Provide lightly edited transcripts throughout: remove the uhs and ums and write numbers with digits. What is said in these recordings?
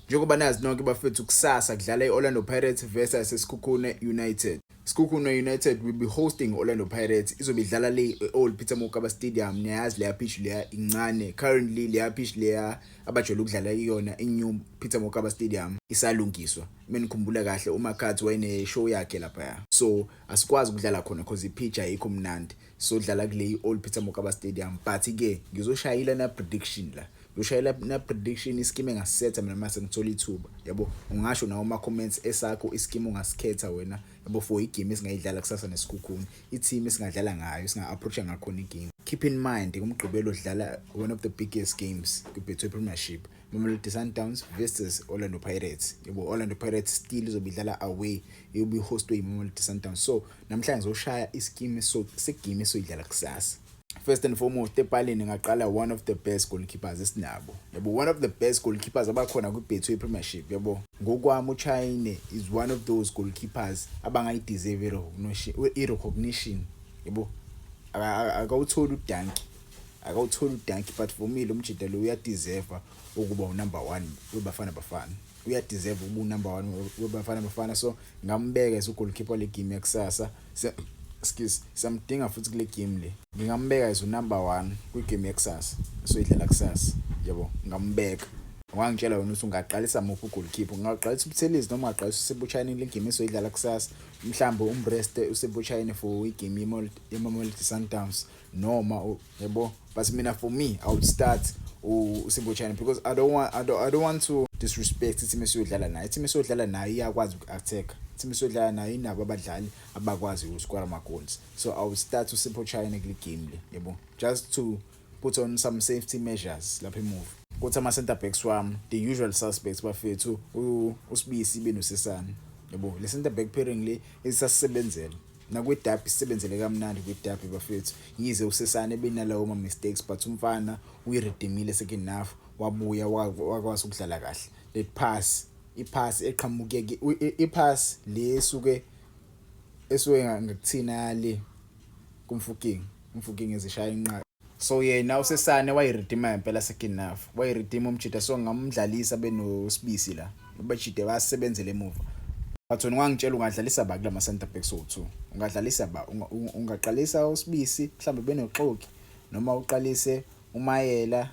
Njengoba nazi nonke bafethu, kusasa kudlala i-Orlando Pirates versus Sekhukhune United. Sekhukhune United will be hosting Orlando Pirates. Izobe idlala le e-Old Peter Mokaba Stadium. Niyazi leya pitch leya incane. Currently leya pitch leya abajwayele ukudlala kuyona, i-new Peter Mokaba Stadium, isalungiswa. Menikhumbula kahle, uMakhathi wayene show yakhe lapha. So asikwazi ukudlala khona because i-pitch ayikho mnandi. So dlala kule Old Peter Mokaba Stadium, but ke ngizoshayela na prediction la. Ngizoshayela na prediction, ischeme engasisetha mina mase ngithola ithuba, yabo. Ungasho nawo ama comments esakho ischeme ongasikhetha wena, yabo, for igame esingayidlala kusasa neSikhukhune, i-team esingadlala ngayo, singa approacha ngakhona igame. Keep in mind, kuMgqibelo dlala one of the biggest games kwi-Betway Premiership, Mamelodi Sundowns versus Orlando Pirates, yabo. Orlando Pirates still izobe idlala away, iyobe hostwe yiMamelodi Sundowns. So namhlanje ngizoshaya ischeme so segame esoyidlala kusasa. First and foremost, epalini ngaqala one of the best goalkeepers esinabo, yabo, one of the best goalkeepers abakhona kwi-Betway Premiership, yabo. Ngokwami uChaine is one of those goalkeepers abangayideserve i-recognition, yabo. Akawutholi udanki, akawutholi udanki, but for me lo mjida lo uyadeserve ukuba unumber 1 weBafana Bafana, uyadeserve ukuba unumber 1 weBafana Bafana. So ngambeka as ugoalkeeper le game yakusasa. Excuse, samdinga futhi kule game le. Ngingambeka as unumber 1 kwigame yakusasa, so idlala kusasa, yabo, ngambeka. Ungangitshela wena ukuthi ungaqalisa muphi ugoalkeeper? Ungaqalisa uButhelezi noma ungaqalisa uSipho Chaine le game esoyidlala kusasa? Mhlawumbe umrest uSipho Chaine for igame yeMamelodi Sundowns noma, yabo. But mina, for me, I would start uSipho Chaine because I don't want to disrespect i-team esiyodlala nayo. I-team esiyodlala nayo iyakwazi uku-attack, i-team esiyodlala nayo inabo abadlali abakwazi ukuscore ama goals. So I would start uSipho Chaine kule game le, yabo, just to put on some safety measures lapha emuva. Kuthi ama center backs wami, the usual suspects bafethu, uSibisi benoSesane, yabo. Le center back pairing le isasebenzela nakwiderby, isebenzele kamnandi kwiderby bafethu. Yize uSesane benalawo ma mistakes, but umfana uyiredeemile second half, wabuya wakwazi ukudlala kahle. Let pass, ipass eqhamuke, ipass le esuke esuke ngakuthina le kuMofokeng, uMofokeng ezishaya inqa. So yena uSesane wayiredeema ngempela second half, wayiredeema umjida. So ngamdlalisa benoSibisi la, bajide basebenzele emuva. But wena ungangitshela, ungadlalisa ba kulama center backs owu2? Ungadlalisa ba? Ungaqalisa uSibisi mhlambe benoXoki noma uqalise uMayela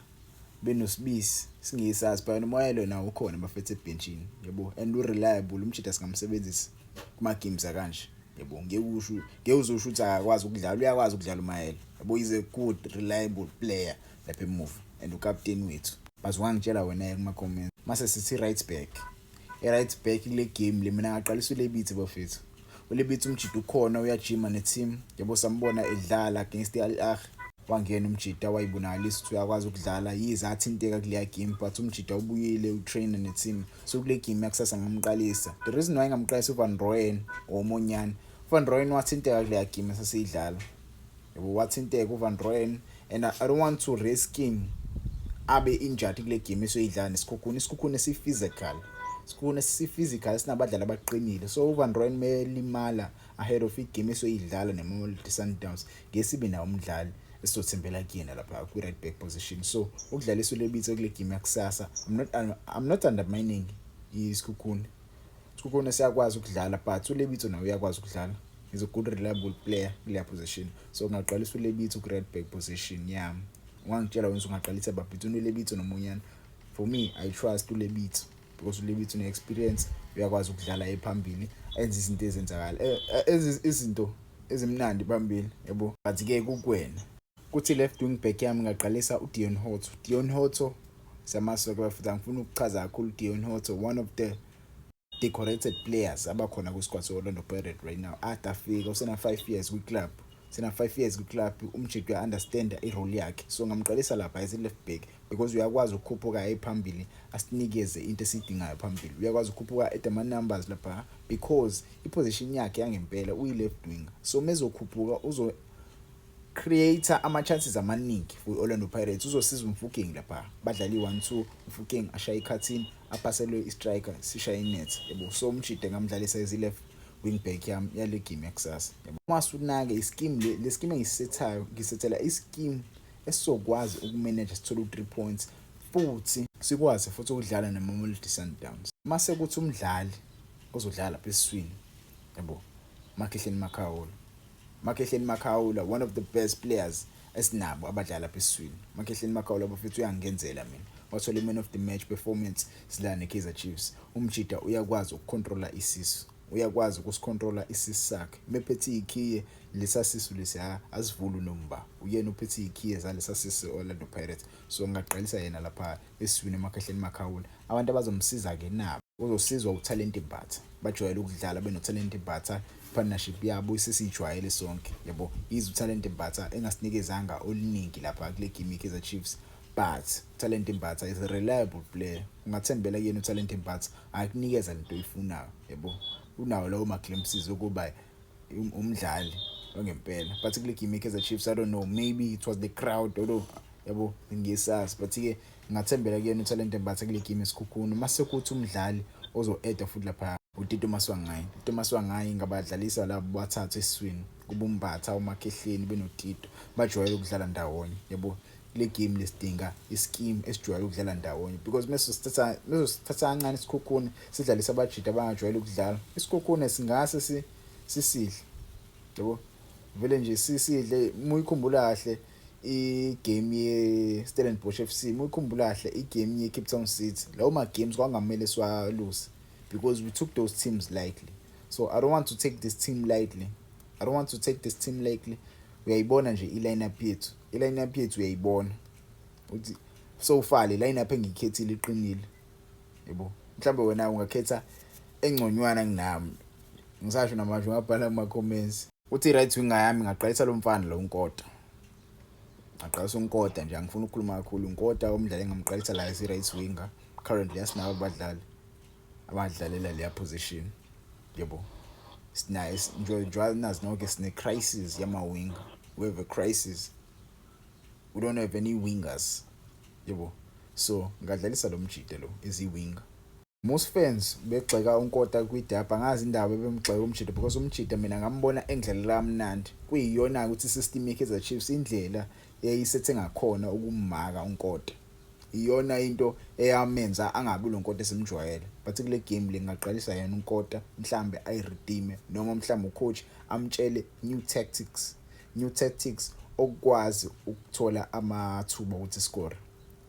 benoSibisi? Singesazi, but uMayela nawo ukhona bafethu ebenchini, yabo, and ureliable umjida, singamsebenzisa kuma games akanje, yabo. Ngeke usho, ngeke uzosho ukuthi akakwazi ukudlala, uyakwazi ukudlala uMayela, yabo. Is a good reliable player lapha emuva and ukapteni wethu. But ungangitshela wena kuma comments. Mase sithi right back, i-right back kule game le, mina ngaqalisa uLebitso bafethu. ULebitso umjida ukhona, uyajima ne-team, yabo. Sambona edlala against i-Al Ahly, wangena umjida wayibonakalisa ukuthi uyakwazi ukudlala. Yize athinteka kuleya game, but umjida ubuyile, utrainer ne-team. So kule game yakusasa ngamqalisa. The reason why ngamqalisa uVan Rooyen or Monyane, uVan Rooyen wathinteka kuleya game esasiyidlala, yabo, wathinteka uVan Rooyen and I don't want to risk him abe injured kule game esoyidlala neSikhukhune. ISikhukhune si-physical, Sikhukhune si-physical, sinabadlali abaqinile. So uVan Rooyen melimala ahead of igame esoyidlala neMamelodi Sundowns, ngeke sibe nawo umdlali esizothembela kuyena lapha kwi-right back position. So ukudlalisa uLebitso kule game yakusasa, I'm not undermining iSikhukhune. ISikhukhune siyakwazi ukudlala, but uLebitso nawe uyakwazi ukudlala, he's a good reliable player kuleya position. So ngaqalisa uLebitso ku-right back position yami. Ungangitshela wena ungaqalisa ba between uLebitso noMonyane? For me, I trust uLebitso because uLebitso une-experience, uyakwazi ukudlala ephambili, enze izinto ezenzakala, izinto ezimnandi phambili, yabo. But ke kukwena. Kuthi left wing back yami ngaqalisa uDeon Hotto. Deon Hotto siyamazi ke futhi, angifuni ukuchaza kakhulu. Deon Hotto, one of the decorated players abakhona kwisquad se-Orlando Pirates right now. Ade afika, usena 5 years kwi-club, sena 5 years kwi-club. Umjidi uya-understand i-role yakhe, so ngamqalisa lapha as i-left back because uyakwazi ukukhuphuka ephambili, asinikeze into esiyidingayo phambili. Uyakwazi ukukhuphuka at ama-numbers lapha because i-position yakhe yangempela uyi-left winger. So mezokhuphuka uzo create ama-chances amaningi for i-Orlando Pirates, uzosiza uMofokeng lapha, badlala i-1-2, uMofokeng ashaye ikhathini, aphaselwe i-striker, sishaye inet, yabo. So umjide ngamdlalisa as i-left wing back yami yale game yakusasa, yabo. Masunake ischeme le, le scheme engisisethayo, ngisethela ischeme esizokwazi ukumanage sithole u3 points. Futhi sikwazi futhi ukudlala neMamelodi Sundowns. Mase kuthi umdlali ozodlala lapha esiswini, yabo, Makhehleni Makhaula. Makhehleni Makhaula, one of the best players esinabo abadlala lapha esiswini. Makhehleni Makhaula, bafethu, uyangenzela mina. Wathola i-man of the match performance sidlala ne-Kaizer Chiefs. Umjida uyakwazi ukucontrola isisu, uyakwazi ukusicontrola isisu sakhe. Mephethe ikhiye lesa sisu lesiya, asivuli nomba, uyena uphethe ikhiye zalesa sisu Orlando Pirates. So ngingaqalisa yena lapha esiswini, eMakhehleni Makhaula. Abantu abazomsiza-ke nabo uzosizwa uThalente Mbatha. Bajwayele ukudlala benoThalente Mbatha, partnership yabo isesiyijwayele sonke, yabo. Yize uThalente Mbatha engasinikezanga oluningi lapha kule game ye-Kaizer Chiefs, but Thalente Mbatha is a reliable player. Ungathembela kuyena uThalente Mbatha, akunikeza lento oyifunayo, yabo. Unawo lawo ma-glimpses okuba umdlali ongempela, but kule game ye-Kaizer Chiefs, I don't know, maybe it was the crowd, although, yabo, ngiyesazi, but ke ngingathembela kuyena uThalente Mbatha kule game eSekhukhune. Mase kuthi umdlali ozo-adda futhi lapha uTito Maswanganyi. Tito Maswanganyi ngabadlalisa labo bathathu esiswini, kuba uMbatha, uMakhehleni benoTito, bajwayele ukudlala ndawonye, yabo. Kule game lesidinga ischeme esijwayele ukudlala ndawonye, because mase sithatha kancane iSekhukhune, sidlalisa abajida abangajwayele ukudlala, iSekhukhune singase sisidle, yabo, vele nje sisidle. Muyikhumbula kahle igame ye-Stellenbosch FC, muyikhumbula kahle igame ye-Cape Town City, lawo ma-games kwakungamele siwalose because we took those teams lightly. So I don't want to take this team lightly, I don't want to take this team lightly. Uyayibona nje i-lineup yethu, i-lineup yethu uyayibona uthi so far le lineup engiyikhethile iqinile, yebo. Mhlawumbe wena ungakhetha engconywana kunami, ngisasho namanje, ungabhala kuma comments. Uthi right winger yami ngaqalisa lo mfana lo uNkota, ngaqalisa uNkota nje, angifuni ukukhuluma kakhulu. UNkota umdlali engamqalisa la esi right winger. Currently asinabo abadlali abadlalela leya position, yebo. Sinayo nje, nazi nonke, sine crisis yama winger. We have a crisis, we don't have any wingers, yebo. So ngadlalisa lo mjide lo is i-winger. Most fans begxeka uNkota kwi-derby, angazi indaba ebemgxeka umjida, because umjida mina ngambona engidlalela kamnandi. Kuyiyona ukuthi isystem ye-Kaizer Chiefs, indlela eyayisethe ngakhona ukummaka uNkota, iyona into eyamenza angabi lo Nkota esimjwayele. But kule game le ngaqalisa yena uNkota, mhlambe ayiredeem, noma mhlambe ucoach amtshele new tactics, new tactics okwazi ukuthola amathuba ukuthi score,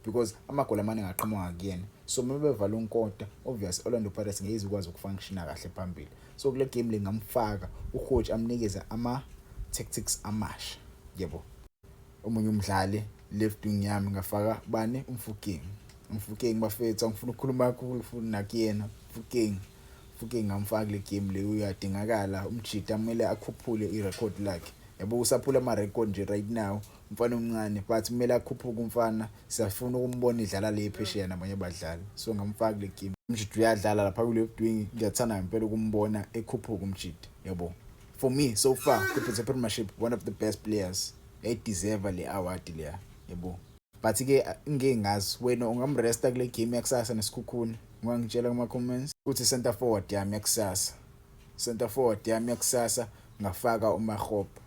because amagoli amaningi aqhamuka kuyena. So uma bevala uNkota, obvious Orlando Pirates ngeke izikwazi ukufunctiona kahle phambili. So kule game le ngamfaka, ucoach amnikeze ama tactics amasha, yebo. Omunye umdlali, left wing yami ngafaka bani? UMofokeng. UMofokeng, bafethu, angifuna ukukhuluma kakhulu futhi nakuyena Mofokeng. Mofokeng ngamfaka kule game le, uyadingakala umjida, kumele akhuphule irecord lakhe, yabo. Usaphula ama record nje right now umfana omncane, but kumele akhuphuke umfana, siyafuna ukumbona idlala le phesheya nabanye abadlali. So ngamfaka kule game, umjida uyadlala lapha kule left wing. Ngiyathanda ngempela ukumbona ekhuphuka umjida, yabo. For me, so far ku Premiership, one of the best players, yayideserve le award leya, yabo. But ke ngeke ngazi, wena ungamresta kule game yakusasa neSekhukhune? Ungangitshela kuma comments. Uthi center forward yami yakusasa, center forward yami yakusasa ngafaka uMakgopa.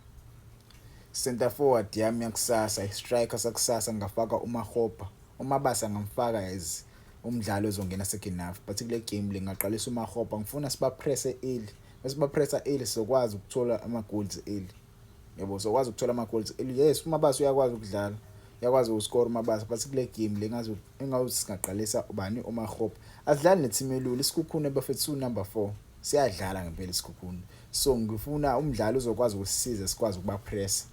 Center forward yami yakusasa, striker sakusasa, ngafaka uMakgopa. UMabasa ngamfaka as umdlalo ozongena second half, but kule game le ngaqalisa uMakgopa. Ngifuna sibapresse early, masibapressa early sizokwazi ukuthola ama goals early, yabo, sokwazi ukuthola ama goals early. Yes, uMabasa uyakwazi ukudlala, uyakwazi ukuscore uMabasa, but kule game le ngazi engawuthi singaqalisa ubani? UMakgopa. Asidlali neteam elula, iSekhukhune, bafethu, su number 4, siyadlala ngempela iSekhukhune. So ngifuna umdlalo uzokwazi ukusisiza sikwazi ukuba press,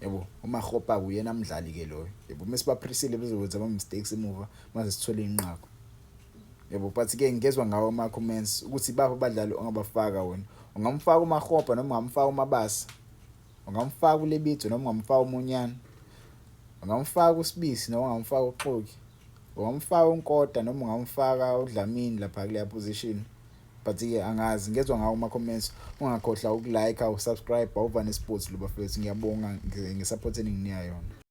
yabo. UMakgopa uyena mdlali ke loyo, yabo. Mesibapressile bezokwenza ama mistakes emuva, mase sithole inqaku, yabo. But ke ngezwe ngawo ama comments ukuthi bapha abadlali ongabafaka wena. Ungamfaka uMakgopa noma ungamfaka uMabasa? Ungamfaka uLebitso noma ungamfaka uMonyane? Ungamfaka uSibisi noma ungamfaka uXoki? Ungamfaka uNkota noma ungamfaka uDlamini lapha kuleya position? But ke angazi, ngezwe ngawo ama comments. Ungakhohlwa ukulike, usubscribe, Awuvane Sports lo, bafethu. Ngiyabonga ngesupport eninginika yona.